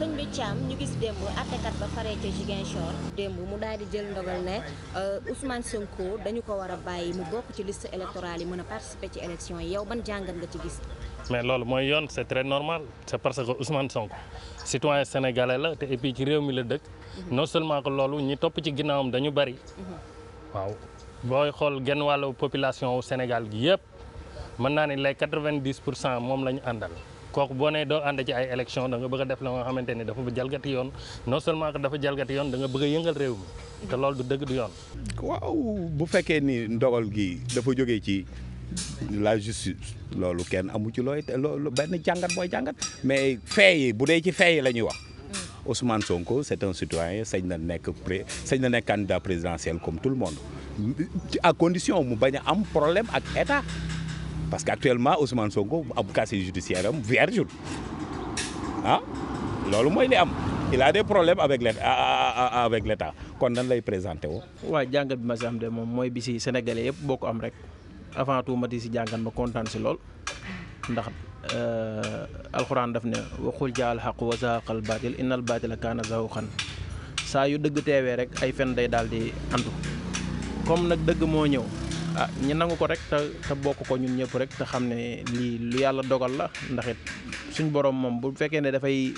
sëñ bi Thiam ñu gis démb àttekat ba faree ca Ziguinchor démb mu daal di jël ndogal ne Ousmane Sonko dañu ko war a bàyyi mu bokk ci liste électorale yi mën a participer ci élection yi yow ban jàngat nga ci gis. mais loolu mooy yoon c'est très normal c'est parce que Ousmane Sonko citoyen sénégalais la te et puis ci réew mi la dëkk. non seulement que loolu ñi topp ci ginnaawam dañu bari. waaw booy xool genn wàllu population wu Sénégal gi yëpp mën naa ne les 90% moom la ñu àndal. kooku boo nee doo ànd ci ay élection da nga bëgg a def la nga xamante ni dafa jalgati yoon non seulement que dafa jalgati yoon da nga bëgg a yëngal réew mi te loolu du dëgg du yoon. waaw bu fekkee ni ndogal gi dafa jógee ci la justice loolu kenn amu ci looy loolu benn jàngat booy jàngat mais fee yi bu dee ci fee yi la ñuy wax Ousmane Sonko c'est un citoyen sañ na nekk candidat présidentiel comme tout le monde à condition mu bañ a am problème ak état. Parce qu'actuellement Ousmane Sonko am casier judiciaire am vierge loolu mooy li am il a des problèmes avec l'état kon nan lay présenté woo. waaw jàngat bi ma si am de moom mooy bi si sénégalais yëpp boo ko am rek avant tout ma di si jàngat ma kontaan si lool ndax alxuraan daf ne waxul jaal xaq wa zaaqal baatil innal baatila kaana zahuuqan saa yu dëgg teewee rek ay fen day daal di antu comme nag dëgg moo ñëw. ñi nangu ko rek te bokk ko ñun ñëpp rek te xam ne lii lu yàlla dogal la ndax it suñ borom moom bu fekkee ne dafay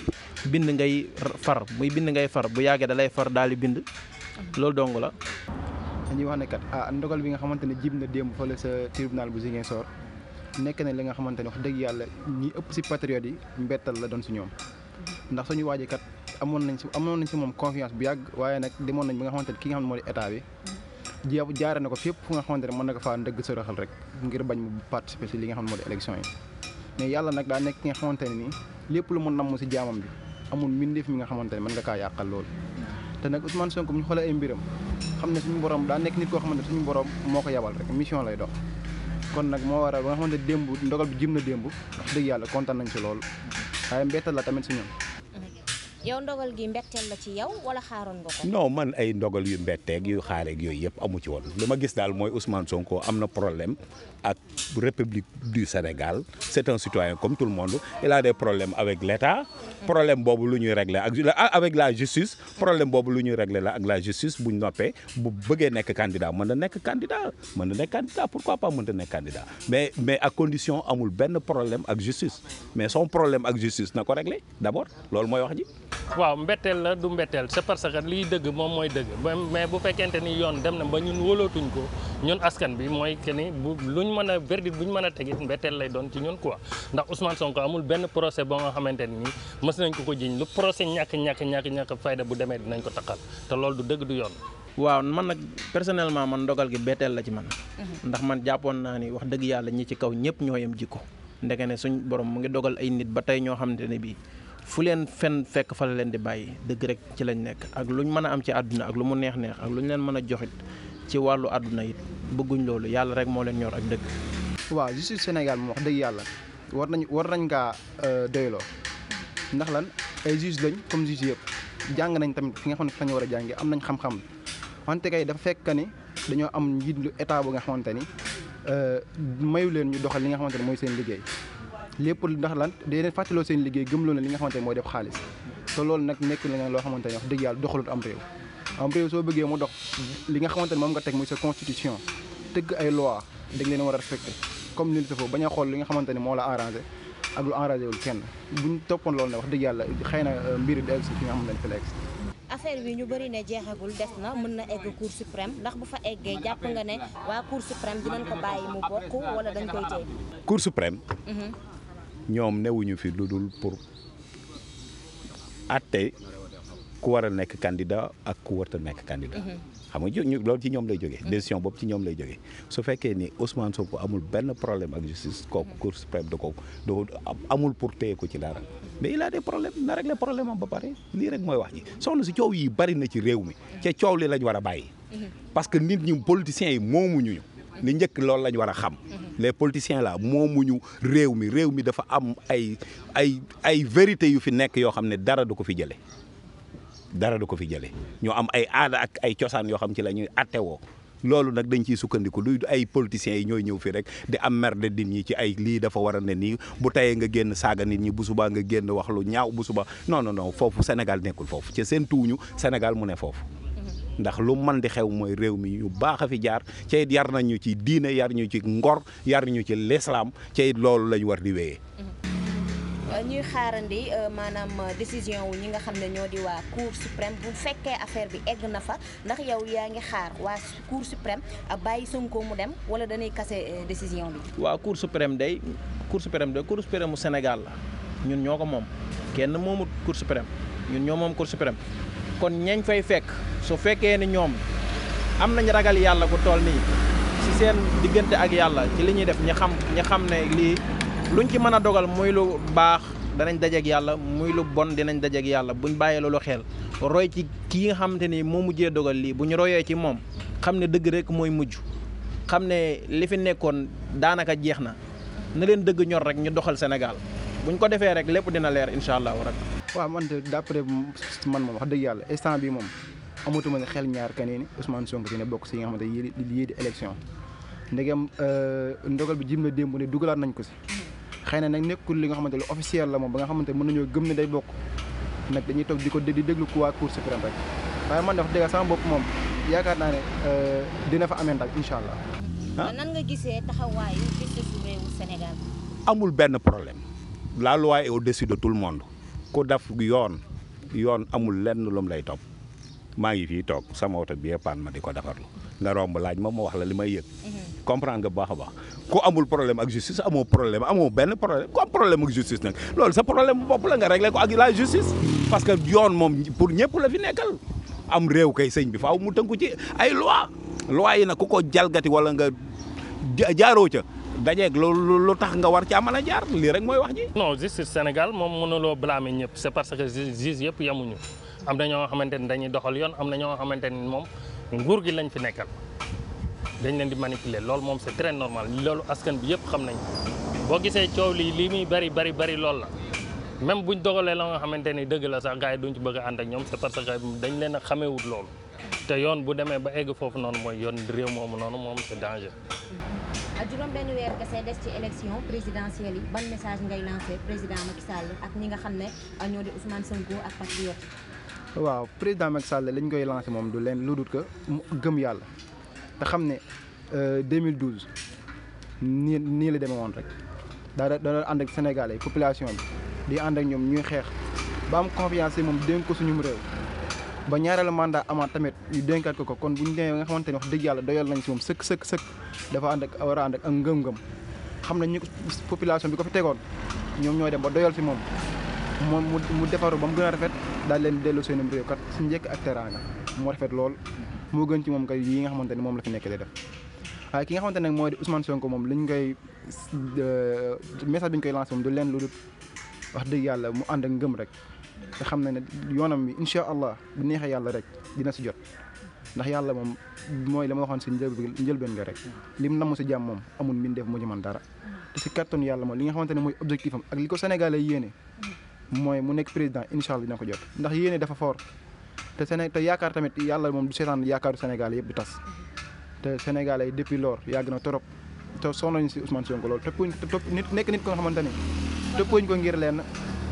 bind ngay far muy bind ngay far bu yàggee da lay far daal di bind loolu dong la. dañuy wax ne kat ndogal bi nga xamante ne jib na démb fële sa tribunal bu Ziguinchor nekk na li nga xamante ne wax dëgg yàlla ñi ëpp si patriotes yi mbettal la doon si ñoom ndax suñu waajee kat amoon nañ si moom confiance bu yàgg waaye nag demoon nañ bi nga xamante ne ki nga xam ne moo di état bi. jaare na ko fépp fu nga xamante ne mën na ko faa ndëgg sërëxal rek ngir bañ mu participer si li nga xam ne moo di élection yi mais yàlla nag daa nekk ki nga xamante ne nii lépp lu mu namm si jaamam bi amul mbindeef mi nga xamante ne mën nga kaa yàqal loolu te nag Ousmane Sonko bu ñu xoolee ay mbiram xam ne suñu borom daa nekk nit koo xamante ne suñu borom moo ko yabal rek mission lay dox kon nag moo waral ba nga xamante ne démb ndogal bi jëm na démb wax dëgg yàlla kontaan nañ si loolu waaye mbettal la tamit si ñun. yow ndogal gi mbetteel la ci yow wala xaaroon nga ko. non man ay ndogal yu mbetteeg yu xaareeg yooyu yëpp amu ci woon li ma gis daal mooy Ousmane Sonko am na problème ak République du Sénégal c'est un citoyen comme tout le monde il a des problèmes avec l'État problème boobu lu ñuy régler avec la justice problème boobu lu ñuy régler la ak la justice buñ noppee bu bëggee nekk candidat mën na nekk candidat pourquoi pas mën na nekk candidat mais à condition amul benn problème ak justice mais son problème ak justice na ko régler d'abord loolu mooy wax ji. waaw mbetteel la du mbetteel c'est parce que liy dëgg moom mooy dëgg mais bu fekkente ni yoon dem na ba ñun wóolootuñ ko ñun askan bi mooy que ni bu luñ mën a verdict buñ mën a tegit mbetteel lay doon ci ñun quoi ndax Ousmane Sonko amul benn procès ba nga xamante ni mës nañ ko jiñ lu procès ñàkk fayda bu demee dinañ ko taxal te loolu du dëgg du yoon. waaw man nag personnellement man ndogal gi betteel la ci man ndax man jàppoon naa ni wax dëgg yàlla ñi ci kaw ñëpp ñoo yem jikko ndeke ne suñ borom mu ngi dogal ay nit ba tey ñoo xamante ne bii fu leen fen fekk fa la leen di bàyyi dëgg rek ci lañ nekk ak luñ mën a am ci àdduna ak lu mu neex ak luñ leen mën a joxit ci wàllu àdduna it bëgguñ loolu yàlla rek moo leen ñor ak dëgg. waaw justice Sénégal moom wax dëgg yàlla war nañ kaa doyloo ndax lan ay juge lañ comme juge yëpp jàng nañ tamit fi nga xam ne fa ñu war a jàngee am nañ xam-xam wante kay dafa fekk ni dañoo am njiit lu état bu nga xamante ni mayu leen ñu doxal li nga xamante ne mooy seen liggéey. lépp ndax lan day leen fàttaloo seen liggéey gëmloo na li nga xamante ne mooy def xaalis te loolu nag nekk la nga loo xamante ne wax dëgg yàlla doxalut am réew soo bëggee mu dox li nga xamante ne moom nga teg muy sa constitution tëgg ay loi da leen war a respecté comme ni foofu bañ a xool li nga xamante ne moo la arrangé ak lu arrangé wul kenn buñ toppoon loolu nag wax dëgg yàlla xëy na mbir di egg si fi nga xamante ne fi la egg affaire bi ñu bëri ne jeexagul des na mën na egg cour suprême ndax bu fa eggee jàpp nga ne waa cour suprême dinañ ko bàyyi mu bokk wala dañ koy téye. cour suprême. ñoom newuñu fi lu dul pour atte ku war a nekk candidat ak ku warta nekk candidat. xam nga loolu ci ñoom lay jógee. décision boobu ci ñoom lay jógee su fekkee ni Ousmane Sonko amul benn problème ak justice kooku cour suprême do amul pour téye ko ci dara mais il a des problèmes na régler problème am ba pare lii rek mooy wax ji soxna si coow yi bari na ci réew mi ca coow li lañ war a bàyyi. parce que nit ñi politiciens yi moomuñu ñu. li njëkk loolu lañ war a xam. les politiciens là moomuñu réew mi dafa am ay vérité yu fi nekk yoo xam ne dara du ko fi jëlee ñoo am ay aada ak ay cosaan yoo xam ci la ñuy attewoo loolu nag dañ ciy sukkandiku luy ay politiciens yi ñooy ñëw fii rek di am merde nit ñi ci ay lii dafa war a ne nii bu tayee nga génn saaga nit ñi bu subaa nga génn wax lu ñaaw bu suba non foofu Sénégal nekkul foofu ci seen tuuñu Sénégal mu ne foofu ndax lu man di xew mooy réew mi ñu baax a fi jaar ca it yar nañu ci diine yar ñu ci ngor yar ñu ci l'islam ca it loolu lañ war di wéyee. ñuy xaarandi maanaam décision wu ñi nga xam ne ñoo di waa Cour suprême bu fekkee affaire bi egg na fa ndax yow yaa ngi xaar waa Cour suprême bàyyi Sonko mu dem wala dañuy kase décision bi. waa Cour suprême Cour suprême mu Sénégal la ñun ñoo ko moom kenn moomut Cour suprême ñun ñoo moom Cour suprême kon ñañ fay fekk su fekkee ni ñoom am nañ ragal yàlla gu toll nii ci seen diggante ak yàlla ci li ñuy def ñi xam ne lii. luñ ci mën a dogal muy lu baax danañ dajeeg yàlla muy lu bon dinañ dajeeg yàlla buñ bàyyee loolu xel roy ci kii nga xamante ni moo mujjee dogal lii bu ñu royee ci moom xam ne dëgg rek mooy mujj xam ne li fi nekkoon daanaka jeex na leen dëgg ñor rek ñu doxal Sénégal buñ ko defee rek lépp dina leer incha allah rek. waaw man de d'après man moom wax dëgg yàlla instant bi moom amatuma ne xel ñaar ka ni Ousmane Sonko dina bokk si nga xamante yii di élection ndegem ndogal bi jim na démb ne dugalaat nañ ko si. xëy na nag nekkul li nga xamante lu officiel la moom ba nga xamante mën nañoo gëm ne day bokk nag dañuy toog di déglu ku waa Cour suprême rek waaye man dafa dégg sama bopp moom yaakaar naa ne dina fa amee ndax incha allah. nan nga gisee taxawaayu justice su réewu Sénégal. amul benn problème la loi est au-dessus de tout le monde ku def yoon amul lenn lu mu lay topp maa ngi fii toog sama oto bi paan ma di ko defarlu nga romb laaj ma wax la li may yëg. comprendre nga bu baax a baax ku amul problème ak justice amoo benn problème ku am problème ak justice nag loolu sa problème bu bopp la nga réglé ko ak la justice parce que yoon moom pour ñëpp la fi nekkal am réew kay sëñ bi faaw mu tënku ci ay loi yi nag ku ko jalgati wala nga jaaroo ca dajeeg lu tax nga war caa mën a jaar lii rek mooy wax ji. non justice Sénégal moom mënuloo blâmer ñëpp c'est parce que juge yëpp yemuñu am na ñoo xamante ni dañuy doxal yoon am na ñoo xamante ni moom nguur gi lañ fi nekkal. dañ leen di manipuler loolu moom c'est très normal loolu askan bi yëpp xam nañ boo gisee coow lii muy bari loolu la même buñ dogalee la nga xamante ni dëgg la sax gars yi duñ ci bëgg a ànd ak ñoom c'est parce que dañ leen a xamewut loolu te yoon bu demee ba egg foofu noonu mooy yoon réew moomu noonu moom c'est danger. juróom benn weer kese des ci élection présidentielle yi ban message ngay lancé président Macky Sall ak ñi nga xam ne ñoo di Ousmane Sonko ak Patriote. waaw président Macky Sall lañ koy lancé moom du leen lu dul que mu gëm yàlla. te xam ne 2012 nii la demee woon rek daa doon ànd ak Sénégalais population bi di ànd ak ñoom ñuy xeex ba am confiance moom dénk ko suñu réew ba ñaareelu mandat amaat tamit ñu dénkaat ko kon bu ñu demee nga xamante ne wax dëgg yàlla doyal nañ si moom sëkk dafa war a ànd ak ngëm-ngëm xam ne ñu population bi ko fi tegoon ñoom ñooy dem ba doyal si moom mu defaru ba mu gën a rafet daal leen dellu seenum réew kat si njëkk ak teraanga moo rafet lool. moo gën ci moom kay yi nga xamante ni moom la fi nekk di def waaye ki nga xamante ne mooy di Ousmane Sonko moom liñ koy message bi ñu koy lancé moom du leen lu dul wax dëgg yàlla mu ànd ak ngëm rek te xam ne yoonam bi incha allah bu neexee yàlla rek dina si jot ndax yàlla moom mooy la ma waxoon si njëlbeen nga rek lim namm si jàmm moom amul mbindeef mu ci man dara te si kattanu yàlla moom li nga xamante ne mooy objectif am ak li ko Sénégalais yéene mooy mu nekk président incha allah dina ko jot ndax yéene dafa fort. te yaakaar tamit yàlla moom du seetaan yaakaaru Sénégal yëpp du tas te Sénégalais yi depuis lors yàgg na trop te sonn nañu si Ousmane Sonko loolu nekk nit ko nga xamante ni toppuñ ko ngir leen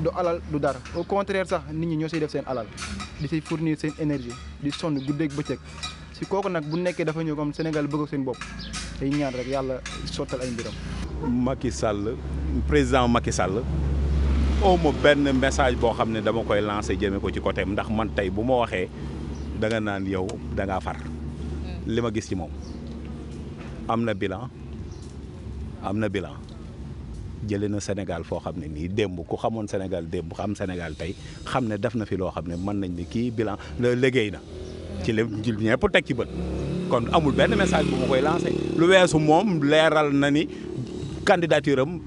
du alal du dara au contraire sax nit ñi ñoo siy def seen alal di si fournir seen énergie di sonn guddeeg bëccëg si kooku nag bu nekkee dafa ñëw comme Sénégal bëgg seen bopp day ñaan rek yàlla sottal ay mbiram. Macky Sall président Macky Sall. ma benn message boo xam ne dama koy lancé jëme ko ci côté ndax man tey bu ma waxee da nga naan yow da ngaa far li ma gis ci moom am na bilan jëlee na Sénégal foo xam ne nii démb ku xamoon Sénégal démb xam Sénégal tey xam ne def na fi loo xam ne mën nañ ni kii bilan la liggéey na ci lépp ñëpp teg ci bët kon amul benn message bu ma koy lancé lu weesu moom leeral na ni candidature am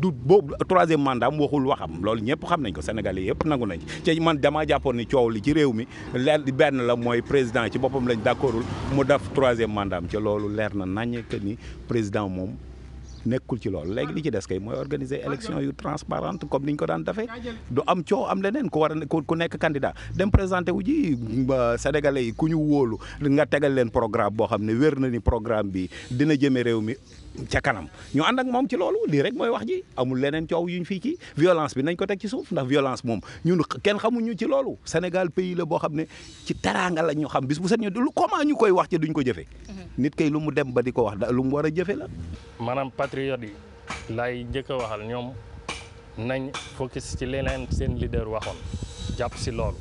du boobu troisième mandat mu waxul waxam loolu ñëpp xam nañ ko Sénégalais yëpp nangu nañ ci man damaa jàppoon ni coow li ci réew mi leer benn la mooy président ci boppam lañ d'accordul mu def troisième mandat am ci loolu leer na naññ que ni président moom nekkul ci loolu léegi li ci des kay mooy organiser élection yu transparente comme ni ñu ko daan defee du am coow am leneen ku war a ku nekk candidat dem présenté wu ji Sénégalais yi ku ñu wóolu nga tegal leen programme boo xam ne wér na ni programme bi dina jëme réew mi ca kanam ñu ànd ak moom ci loolu lii rek mooy wax ji amul leneen coow yuñ fii ci violence bi nañ ko teg ci suuf ndax violence moom ñun kenn xamuñu ci loolu Sénégal pays la boo xam ne ci teraanga la ñu xam bis bu set ñu lu comment ñu koy wax ci duñ ko jëfe nit kay lu mu dem ba di ko wax lu mu war a jëfe la maanaam patriote yi laay njëkk a waxal ñoom nañ focus ci leneen seen leader waxoon jàpp si loolu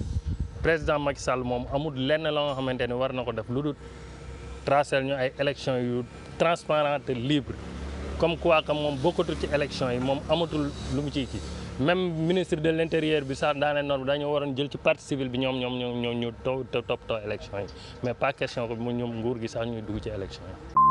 président Macky Sall moom amul lenn la nga xamante ne war na ko def lu dul tracer ñu ay élection yu transparente libre comme quoi que moom bokkatul ci élection yi moom amatul lu mu ciy kii même ministre de l' intérieur bi sax daane noonu dañoo waroon jël ci partie civile bi ñoom ñu toppatoo élection yi mais pas question ko mu ñoom nguur gi sax ñuy dugg ci élection yi